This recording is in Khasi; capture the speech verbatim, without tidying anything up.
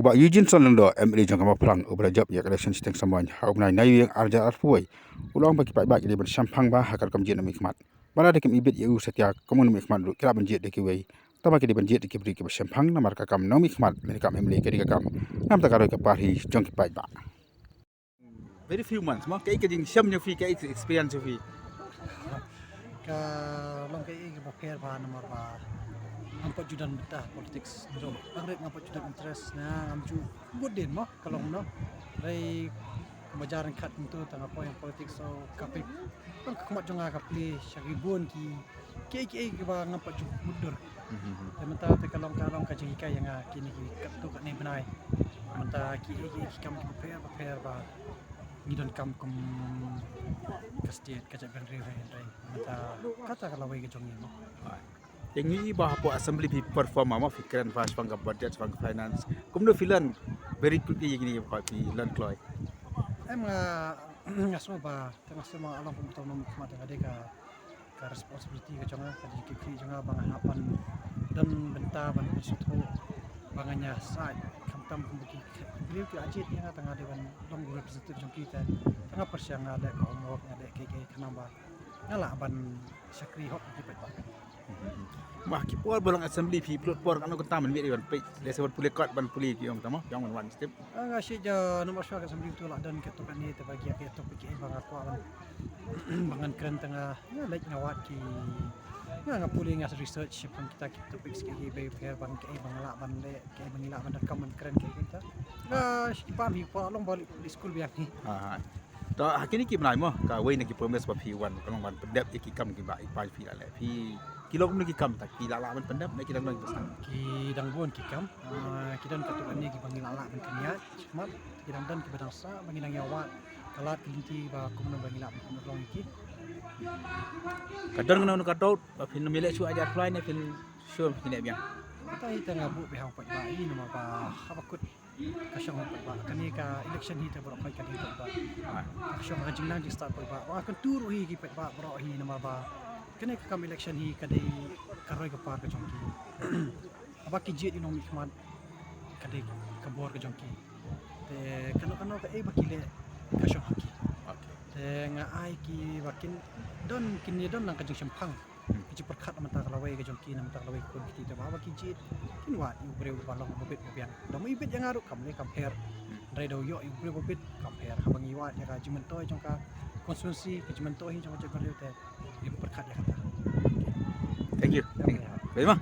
Bah Eugene Son Lyngdoh, M L A jong ka Mawphlang, uba la jop ïa ka election shiteng samoi ha u bnai Naiwieng arhajar arphew wei, u la ong ba ki paidbah ki dei ban shemphang bha ha ka rukom jied na u mihkhmat. Ba lada kim ibit ïa u satia kum u mihkhmat ruh, ki lah ban jied da kiwei. Tangba ki dei ban jied da ki briew kiba shemphang, namar ka kam na u mihkhmat lane ka kam M L A ka dei ka kam namar ka roi ka par hi jong ki paidbah. Very few months mo, kaei ka jingshem jong phi, kaei ka experience jong phi? Ka long kaei kaba pher bha namar ba ngam pat ju don bynta politics. Ngam pat ju don interest ne ngam ju bud dien mo, ka long no. Hynrei kumba jar ryngkat kumto tang nga poi ha politics, so ka plie, tang ka khmat jong nga ka plie sha ki bun ki kiei kiei kiba ngam pat ju mutdur. Te mynta te ka long, ka long ka jinghikai ïa nga kine ki katto katne bnai. Mynta kiei kiei ki kam kiba pher bapher ba ngi donkam kum ka state, ka jaitbynriew, hynrei mynta kata ka lawei ka jong ngi mo. Te ngi i ba hapoh assembly phi perform ma, phi kren bha shaphang ka budget, shaphang ka finance. Kumno phi learn very quickly ïa kine ba phi learn kloi? Em, nga nga sngew ba, te nga sngew ba nga long kum uto u nongmihkhmat, nga dei ka, ka responsibility ka jong nga, ka jingkitkhlieh jong nga ba ngan hap ban don bynta ban pynsngewthuh ba ngan ïasaid khamtam kum ki briew ki la jied ïa nga, te nga dei ban long u representative jong ki. Te nga pyrshang, nga leh ka homework, nga leh kiei kiei khnang ba nga lah ban shakri hok ïa ki paidbah. Ba ki por ba long assembly phi pynlut por katno kynta mynmiet ban peit, lehse ban pule kot, ban pule ki ong tama, ki ong ban wan step. Ah, nga shu ïa namar shuwa ka assembly tu la don katto katne, te ba ki ïa ki topic kiei ba nga kwah ban, ba ngan kren, te nga, nga leit nga wad ki, nga, nga pule, nga research shaphang kita ki topics kiei kiei ba pher, ba kiei ba nga lah ban leh, kiei ba ngi lah ban donkam ban kren, kiei kita. Nga shu ki pam hi, por long ba leit skul biang hi. Ah. To ha kine ki bnai mo, kawei na ki promise ba phi wan, ka long ban pyndep ïa ki kam kiba i pa i phi la leh. Phi, ki long kumno ki kam, ta ki la lah ban pyndep ne ki dang don ki bastang? Ki dang bun ki kam, ah, ki don katto katne kiba ngi la lah ban pynïaid shakhmat, ki dang don kiba dang sah ba ngi dang ïa wad ka lad ka lynti ba kumno ba ngi lah ban pynlong ïa ki. Ka don kano kano ka doubt ba phin ym leh shuh hajar July ne phin shu phin leh biang? Mynta hi te nga buh beit ha u paidbah hi namar ba haba kut ka shong ha u paidbah. Kane ka election hi te baroh khoit ka dei u paidbah. Ka shong ha ka jingnang jingstad paidbah. Ba nga kyntu ruh hi ki paidbah baroh hi namar ba kane ka kam election hi ka dei ka roi ka par ka jong ki. Haba ki jied ïa u nongmihkhmat ka dei ka bor ka jong ki. Te kano kano kaei ba ki leh ka shong ha ki. Te nga ai ki ba kin don, kin ïa don lang ka jingshemphang. Ki jingpyrkhat namar ka lawei ka jong ki, namar ka lawei ka khun ka kti, te ba haba ki jied kin wad ïa u briew uba long uba bit uba biang. Da u ibit ïa nga ruh kam lei kam pher. Hynrei da u ïoh ïa u briew uba bit kam pher. Haba ngi wad ïa ka jingmyntoi jong ka constituency, ka jingmyntoi jong ka jaitbynriew, te ngi pyrkhat ïa kata. Thank you. Thank you. Baik ma.